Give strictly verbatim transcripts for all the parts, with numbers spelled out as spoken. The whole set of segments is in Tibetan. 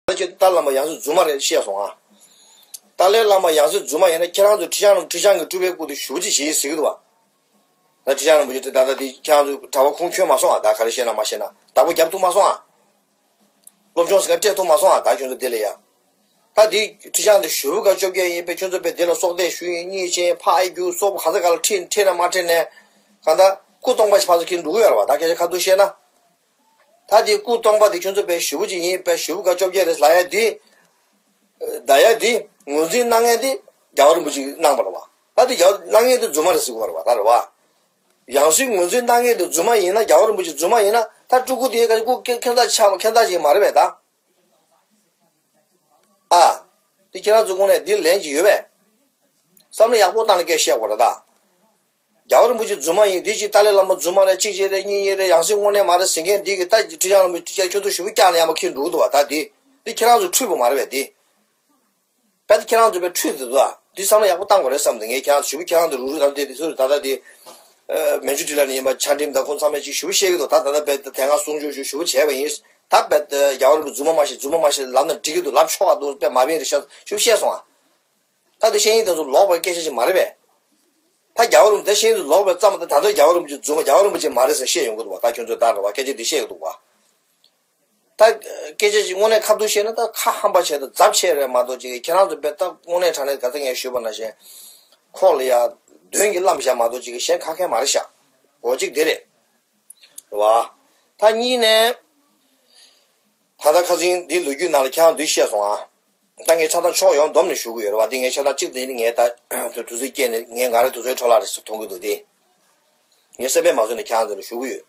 ད་ཁྱེད་ཏཱ་ལའི་བླ་མ་ཡང་སྲིད་རྫུན་མ་རེད་བཤད་སོང་ཨ། ཏཱ་ལའི་བླ་མ་ཡང་སྲིད་རྫུན་མ་ཡིན་ན་ཁྱེད་རང་ཚོ་ཁྲི་བྱང་ཁྲི་བྱང་གི་སྤྲུལ་པའི་སྐུ་དེ་ཞེ་པོ་ཅིག་བྱེད་ཟེར་གི་འདུག་བ། ད་ཁྲི་བྱང་རིན་པོ་ཆེ་དེ་ད་ལྟ་དེ་ཁྱེད་རང་ཚོ་གྲྭ་པ་ཁུངས་འཁྱོལ་མ་སོང་ཨ། ད་ག་རེ་བཤད་ན་མ་བཤད་ན་བདག་པོ་རྒྱབ་ཐུབ་མ་སོང་ཨ། སློབ་སྦྱོང་ཟེར་མཁན་སྤྲད་ཐུབ་མ་སོང་ཨ། ད་ཁྱོད་ཚོ་དེ་ལ་ཡ། ད་དེ་ཁྲི་བྱང་དེ་ཞེ་པོ་ཅིག་བཅོ་བརྒྱད་ཡིན་པས་ཁྱོད་ཚོ་དཔེ་དེ་ལ་སྲོག་གཏད་ཞུ་ཡིན་གཉིད་ཆེན་ཕ་ཨེ་རྒྱུ་སོགས་པ་ག་ས་ག་ལ་ཁྲིད་ཁྲིད་ན་མ་ཁྲིད་ནས་གང་ལྟར་སྐུ་སྟོང་པ་ཞིག་ཕར་ཚུར་འཁྱེར་འགྲོ་གི་ཡོད་རེད་བ། ད་སྐད་ཆ་ཁ་ཐུག་བཤད་ན། ད་དེ་སྐུ་སྟོང་པ་དེ་ཁྱོད་ཚོ་དཔེ་ཞེ་པོ་ཅིག་ཡིན་པས་ཞེ་པོ་ཅིག་བཅོ་བརྒྱད་རེད་ལབ་ཡ་དེ། ད་ཡ་དེ་ངོས་འཛིན་གནང་མཁན་དེ་རྒྱལ་བ་རིན་པོ་ཆེས་གནང་བ་རེད་བ། ད་དེ་རྒྱལ་བ་གནང་མཁན་དེ་རྫུན་མ་རེད་ཟེར་དགོས་པ་རེད་བ། ད་རེད་བ། ཡང་སྲིད་ངོས་འཛིན་གནང་མཁན་དེ་རྫུན་མ་ཡིན་ན་རྒྱལ་བ་རིན་པོ་ཆེ་རྫུན་མ་ཡིན་ན་ད་སྤྲུལ་སྐུ་དེ་ག་སྐུ་ཁྱོད་ཁྱོད་ད་ཆ་ཁྱོད་ད་ཅིག་མ་རེད་པས་ད། ཨ། དེ་ཁྱེད་རང་ཚོ་དངོས་གནས་འདི་ལན་ཅིག་ཡོད་པས། བསམ་བློ་ཡག་པོ་བཏང་ནས་སྐད་བཤད་དགོས་རེད་ད། རྒྱལ་བ་རིན་པོ་ཆེ་རྫུན་མ་ཡིན། འདི་གཅིག་ཏཱ་ལའི་བླ་མ་རྫུན་མ་རེད། གཅིག་གཅིག་རེད། གཉིས་གཉིས་རེད། ཡང་སྲིད་དངོས་གནས་མ་རེད་ཟེར་མཁན་འདི་གི་ད་ཁྲི་བྱང་རིན་པོ་ཆེ་ཁྱོད་ཚོ་ཞེ་པོ་བཀྱག་ནས་ཡར་མར་འཁྱེར་འགྲོ་གི་འདུག་བ། ད་འདི་འདི་ཁྱེད་རང་ཚོ་འཁྲུལ་པ་མ་རེད་པས་འདི། དཔེ་ད་ཁྱེད་རང་ཚོ་དཔེ་འཁྲུལ་འདུག་ད། འདི་བསམ་བློ་ཡག་པོ་བཏང་དགོས་རེད་བསམ་འདུག་ངས་ཁྱེད་རང་ཚོ་ཞེ་པོ་ཁྱེད་རང་ཚོ་རུག་རུག་དང་དེ་དེ་ཚོ་ད་ལྟ་དེ། མན་ཇུ་ཊི་ལ་ནས་ཡིན་པ་ཆ་འགྲིམ་དང་ཁོང་ཚང་མས་ཅིག་ཞེ་པོ་བཤད་གི་འདུག་ད་ད་ལྟ་དཔེ་དེ་སྔ་གསུང་ཆོས་ཞུ་ཞེ་པོ་བྱས་པ་ཡིན། ད་དཔེ་རྒྱལ་བ་རིན་པོ་རྫུན་མ་མ་བཤད་རྫུན་མ་མ་བཤད་ལབ་ན་འགྲིག་གི་འདུག་ལབ་ཆོག་ག་འདུག་དཔེ་མ་བིན་རེད་ཤག་ཞེ་པོ་བཤད་སོང་ཨ། ད་དེ་ཤེས་ཡིན་དེ་ཚོ་ལོག་པའི་སྐད་ཆ་ཞིག་མ་རེད་པས། ད་རྒྱལ་བ་རིན་པོ་ཆེ་ཤེས་ཡིན་དེ་ཚོ་ལོག་པའི་ཙམ་ད་ད་ལྟ་རྒྱལ་བ་རིན་པོ་ཆེ་རྫུན་མ་རྒྱལ་བ་རིན་པོ་ཆེ་མ་རེད་ཟེར་བཤད་ཡོང་གི་འདུག་བ། ད་ཁྱོད་ཚོས་ད་རེད་བ་སྐད་ཆ་འདི་བཤད་གི་འདུག་བ། ད་སྐད་ཆ་ཞིག་དངོས་གནས་ཁ་ཐུག་བཤད་ན་ད་ཁ་ཧམ་པ་བྱས་དང་རྫབ་བྱས་རེད་མ་གཏོགས་ཅིག་ཁྱེད་རང་ཚོ་དཔེ་ད་དངོས་གནས་དྲང་གནས་ག་ཚ་ངས་ཞུས་པ་ནང་བཞིན་ཁོག་ལ་ཡ་གདོན་གྱིས་བརླམས་བཞག་མ་གཏོགས་ཅིག་གཞན་ཁ་ཁས་མ་རེད་ཤག་འོ་གཅིག་དེ་རེད། རེད་བ། ད་གཉིས་ནས། ད་ལྟ་ཁ་སང་འདི་ལོ་རྒྱུས་ནང་ལ་ཁྱེད་རང་འདི་བཤད་སོང་ཨ། ད་ངས་ཆ་ཚང་ཕྱོགས་ཡོངས་བསྡོམས་ནས་ཞུ་གི་ཡོད་རེད་བ། འདི་ངས་ཆ་ཚང་གཅིག་འདི་ནི་ངས་ད་དུས་ཚོད་སྐྱེལ་ནས་ངས་ང་རའི་དུས་ཚོད་འཕྲོ་བརླག་རེད་ཟེར་མཐོང་གི་འདུག་སྟེ། ངས་སེམས་པས་མ་བཟོད་ནས་ཁྱེད་རང་ཚོ་ལ་ཞུ་གི་ཡོད།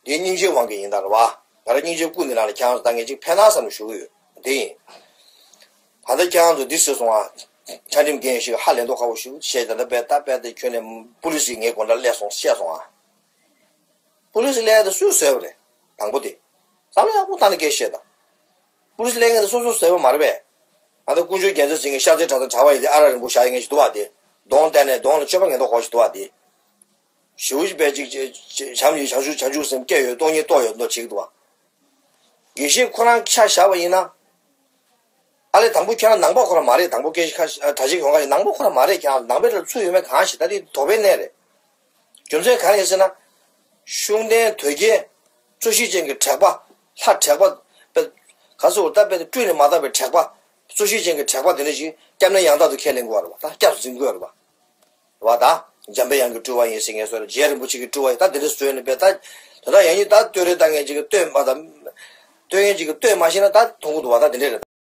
འདི་སྙིང་རྗེའི་དབང་གིས་ཡིན་ད་རེད་བ། ང་རང་སྙིང་རྗེ་སྐུ་འདི་ནང་ལ་ཁྱེད་རང་ཚོ་ད་ངས་གཅིག་ཕན་ན་བསམ་ནས་ཞུ་གི་ཡོད། འདི་ཡིན། ད་ལྟ་ཁྱེད་རང་ཚོ་འདི་ཟེར་སོང་ཨ། ཆ་འགྲིམ་རྒན་ཞིག་ཧ་ལས་མདོག་ཁ་པོ་ཞིག་བཤད་ད་ལྟ་དཔེ་ད་དཔེ་དེ་ཁྱོན་ནས་པུ་ལི་སི་ངའི་སྒོ་འགྲམ་སླེབས་སོང་བཤད་སོང་ཨ། པུ་ལི་སི་སླེབས་ཡ་དེ་སུས་བཟོས་པ་རེད། དང་པོ་དེ། བསམ་བློ་ཡག་པོ་བཏང་ནས་སྐད་བཤད་དང་། པུ་ལི་སི་སླེབས་མཁན་དེ་སོ་སོས་བཟོས་པ་མ་རེད་པས། ང་ཚོ་དཀོན་མཆོག་རྒྱལ་མཚན་ཟེར་མཁན་ཤར་རྩེ་གྲྭ་ཚང་གྲྭ་པ་ཡིན་དེ་ཨ་རག་རིང་པོ་བཞག་ཡོད་མཁན་ཞིག་འདུག་བ་དེ། གདོང་བསྟན་ནས་གདོང་ལ་སྤྱོད་པ་ངན་མདོག་ཁ་པོ་ཞིག་འདུག་བ་དེ། ཞེ་པོ་ཅིག་དཔེ་ཅིག་བྱམས་ཡོད་བྱང་ཆུབ་བྱང་ཆུབ་སེམས་སྐྱེ་ཡོད་སྟོང་ཉིད་རྟོགས་ཡོད་མདོག་བྱེད་ཀྱི་འདུག་བ། དགེ་བཤེས་ཁོ་རང་ཆ་བཞག་པ་ཡིན་ན། ཨ་ལས་དང་པོ་ཁྱེད་རང་ནང་པ་ཁོ་རང་མ་རེད། དང་པོ་སྐད་ཆ་ཁ་ཤས་གྲྭ་ཆས་གྱོན་ཁ་ཤས་ནང་པ་ཁོ་རང་མ་རེད། ཁྱེད་རང་ནང་པའི་གྲས་ཚུད་ཡོད་མེད་གང་ཞིག་ད་དེ་དོགས་པའི་གནས་རེད། རྒྱུ་མཚན་གང་ཡིན་ཟེར་ན། ཤུགས་ལྡན་དོལ་རྒྱལ་རྩོད་གཞི་ཅན་གྱི་དྲེགས་པ། ལྷ་དྲེགས་པ། དཔེ། ག་ཟེར་བ་ད་དཔེ་སྤྲུལ་ནས་མ་དག་པའི་དྲེགས་པ། རྩོད་གཞི་ཅན་གྱི་དྲེགས་པ་དེ་འདྲ་ཞིག་སྐྱབས་གནས་ཡང་དག་ཏུ་ཁས་ལེན་དགོས་པ་རེད་བ། ད་སྐྱབས་སུ་འཛིན་དགོས་རེད་བ། རེད་བ་ད། འཇམ་པའི་དབྱངས་ཀྱི་སྤྲུལ་བ་ཡིན་ཟེར་མཁན་སོགས་རེད། རྗེ་རིན་པོ་ཆེ་གི་སྤྲུལ་བ་ཡིན་ད་དེ་འདྲ་བཟོས་ནས་དཔེ་ད། དོན་དག་ཡང་ཡིན་ད་བསྟོད་རེ་ལྟ་མཁན་ཅིག་གི་བསྟོད་མ་ད། བསྟོད་མཁན་ཅིག་གི་བསྟོད་མ་ཤེས་ན་ད་མཐོང་གི་འདུག་བ་ད་དེ་འདྲ་རེད།